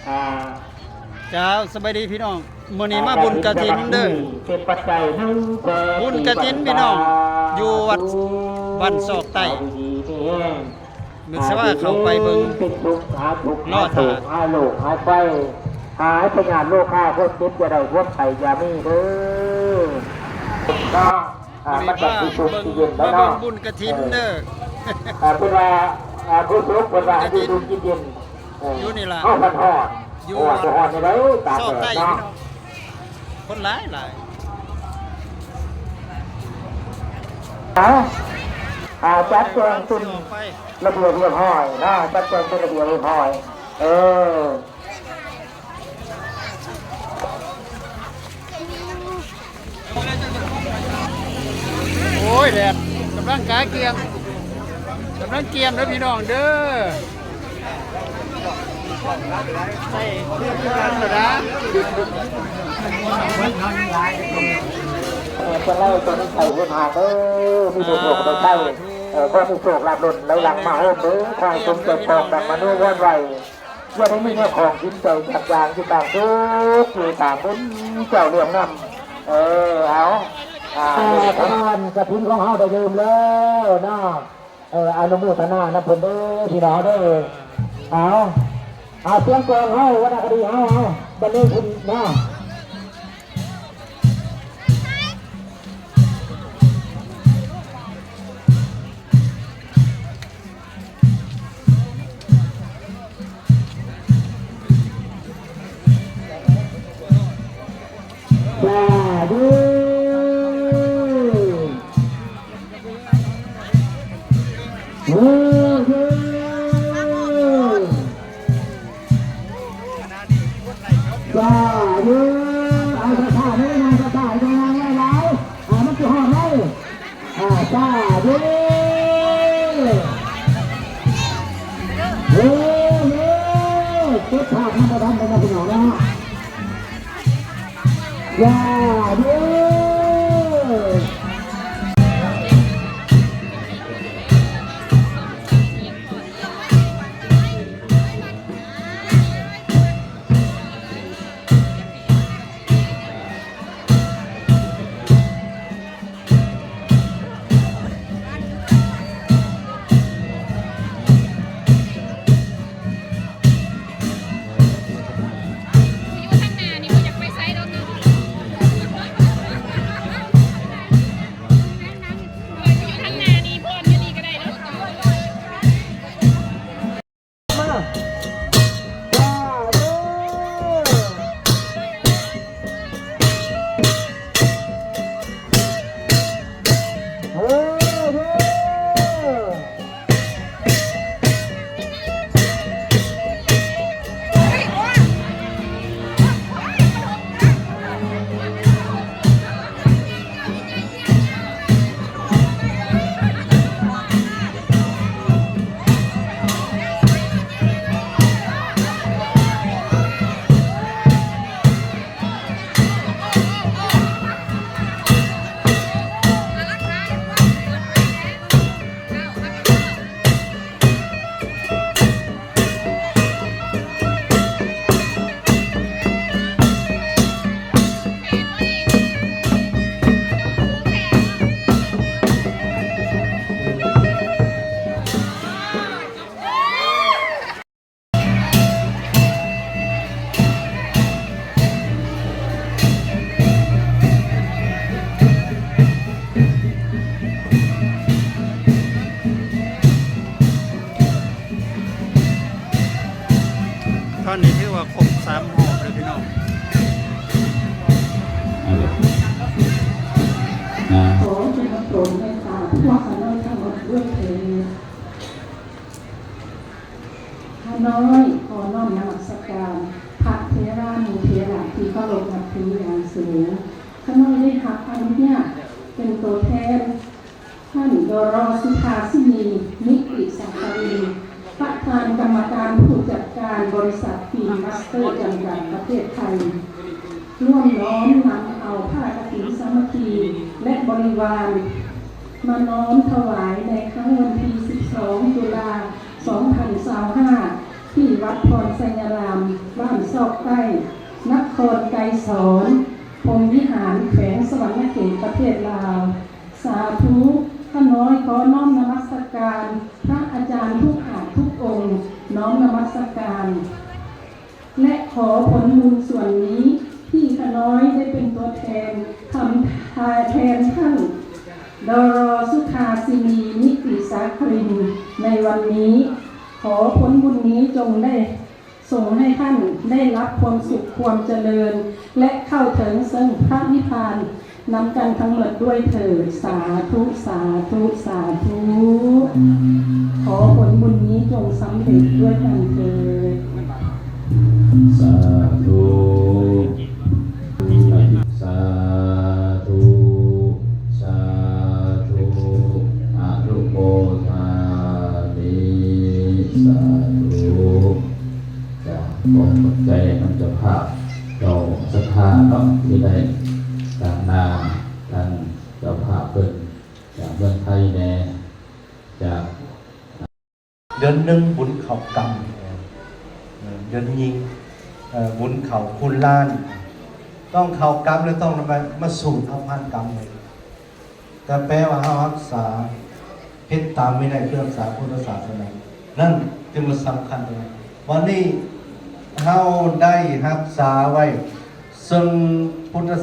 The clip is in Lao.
ອ່າ ເຈົ້າ ສະບາຍດີພີ່ນ້ອງ ມື້ນີ້ມາບຸນກະຖິນເດີ ເປັນປັດໄຈໜຶ່ງແສນ ບຸນກະຖິນພີ່ນ້ອງ ຢູ່ວັດບ້ານຊອກໃຕ້ ມື້ສະຫວ່າເຂົ້າໄປເບິ່ງ ເປັນສຸກ ຫາສຸກ ລໍຖ້າ ຫາໂລກ ຫາໄພ ຫາຍພະຍາດໂລຄາ ຄວາມເຈັບຢ່າໄດ້ ຄວາມໄຂ້ຢ່າມີເດີ ເນາະ. ອ່າ ມື້ນີ້ພາເບິ່ງ ມາເບິ່ງບຸນກະຖິນເດີ ເອີ ເພິ່ນວ່າ ອ່າ ຜູ້ສົງເພິ່ນວ່າໃຫ້ຢູ່ສຸກກິນເຢັນ ເອີ ຢູ່ນີ້ລະ ເຮົາພັດຮ້ອນ ຢູ່ ໂອ້ຍ ຮ້ອນນີ້ເດີ ຕາກແດດເນາະ ຄົນຫຼາຍໆ ເອົາ ອ່າ ຈັດແຈງເປັນລະບຽບຮຽບຮ້ອຍເນາະ ຈັດແຈງເປັນລະບຽບຮຽບຮ້ອຍ ເອີ. ໂອ້ຍ ແດດ ກຳລັງກາກຽມ ກຳລັງກຽມເດີພີ່ນ້ອງເດີ ໃສ່ເຄື່ອງກັນລະດາ ເອີ ເພິ່ນເລົ່າຕົວນີ້ໃສ່ເພິ່ນຫາເດີ ມີໂຊກໄດ້ໃຊ້ ເອີ ຂໍມີໂຊກລາບລົ້ນໄຫຼຫຼັງມາໂຮມເດີ ຂໍໃຫ້ສົມໃຈປອງດັ່ງມະໂນວອນໄວ້. ຢ່າໄດ້ມີແນວຂອງກິນໃຈຈັກຢ່າງ ຢູ່ຕາມສຸກ ຢູ່ຕາມບຸນ ເຈົ້າລ້ຽງນຳ ເອີ ເອົາ ອ່າ ເອີ ທານກະຖິນຂອງເຮົາໄດ້ເລີ່ມແລ້ວເນາະ ເອີ ອະນຸໂມທະນານຳເພິ່ນເດີ ພີ່ນ້ອງເດີ ເອົາ ເອົາ ສຽງກອງເຮົາ ວັນນະຄະດີເຮົາ ເອົາ ບັນເລີງຂຶ້ນເນາະ. ສາທຸ ໂອ້ ເຢ້ ສາທຸ ເອົາຊ້າໆເດີ ຍ່າງຊ້າໆ ຢ່າຍ່າງຫຼາຍໆ ອ່າ ມັນຊິຮອດໄວ ອ່າ ສາທຸ ໂອ້ ເຢ້ ເກັບພາບນຳບໍ່ທັນເດີ ພີ່ນ້ອງເນາະ ສາທຸ. ຕອນນີ້ຖືວ່າຄົບສາມຮອບເລີຍພີ່ນ້ອງ. ຂໍຈະມາໂປດເມດຕາພວກຂ້ານ້ອຍທັງໝົດດ້ວຍເທີ້ນ. ຂ້ານ້ອຍຂໍນ້ອມນະມັດສະການພະເຖລານຸເຖລະທີ່ເຄົາລົບນັບຖືຢ່າງສູງ. ຂ້ານ້ອຍໄດ້ຮັບອະນຸຍາດເປັນໂຕແທນ ທ່ານ ດຣ. ສຸພາສິນີ ນິຕິສັງຄະລິນ ປະທານກຳມະການຜູ້ຈັດການບໍລິສັດ Film Master ຈຳກັດ ປະເທດໄທ ຮ່ວມນ້ອມນຳເອົາຜ້າກະຖິນສາມັກຄີ ແລະ ບໍລິວານ ມານ້ອມຖວາຍໃນຄ່ຳວັນທີສິບສອງ ຕຸລາ ສອງພັນຊາວຫ້າ ທີ່ ວັດພອນໄຊຍາລາມ ບ້ານຊອກໃຕ້ ນະຄອນໄກສອນ ພົມວິຫານ ແຂວງສະຫວັນນະເຂດ ປະເທດລາວ. ສາທຸ. ຂ້ານ້ອຍຂໍນ້ອມນະມັດສະການພະອາຈານທຸກອາດທຸກອົງ, ນ້ອມນະມັດສະການ ແລະ ຂໍຜົນບຸນສ່ວນນີ້ ທີ່ຂ້ານ້ອຍໄດ້ເປັນຕົວແທນ ທຳແທນທ່ານ ດຣ ສຸທາສິນີ ນິຕິສາຄະລິນ ໃນວັນນີ້. ຂໍຜົນບຸນນີ້ຈົ່ງໄດ້ ສົ່ງໃຫ້ທ່ານໄດ້ຮັບຄວາມສຸກຄວາມຈະເລີນ ແລະ ເຂົ້າເຖິງເຊິ່ງພະນິບພານນຳກັນທັງໝົດດ້ວຍເທີ້ນ. ສາທຸ ສາທຸ ສາທຸ. ຂໍຜົນບຸນນີ້ຈົ່ງສຳເລັດດ້ວຍກັນເທີ້ນ. ສາທຸ ສາທຸ ສາທຸ ອະນຸໂມທາມິ ສາທຸ. ກະຂໍຂອບໃຈນຳເຈົ້າພາບເຈົ້າສັດທາເນາະ ທີ່ໄດ້ຕາມໜ້າທາງເຈົ້າພາບເພິ່ນຈາກເມືອງໄທແດ່ ຈາກ ເດືອນໜຶ່ງບຸນເຂົ້າກຳ ເອີ ເດືອນຍິງ ເອີ ບຸນເຂົ້າຄູນລ້ານ ຕ້ອງເຂົ້າກຳ ແລະ ຕ້ອງມາ ມາສູດເອົາຜ່ານກຳເລີຍ. ກະແປວ່າເຮົາຮັກສາ ເຮັດຕາມວິໄນ ເພື່ອຮັກສາພຸດທະສາສະໜາ ນັ້ນຈຶ່ງວ່າສຳຄັນ. ວັນນີ້ເຮົາໄດ້ຮັກສາໄວ້ ເຊິ່ງພຸດທະ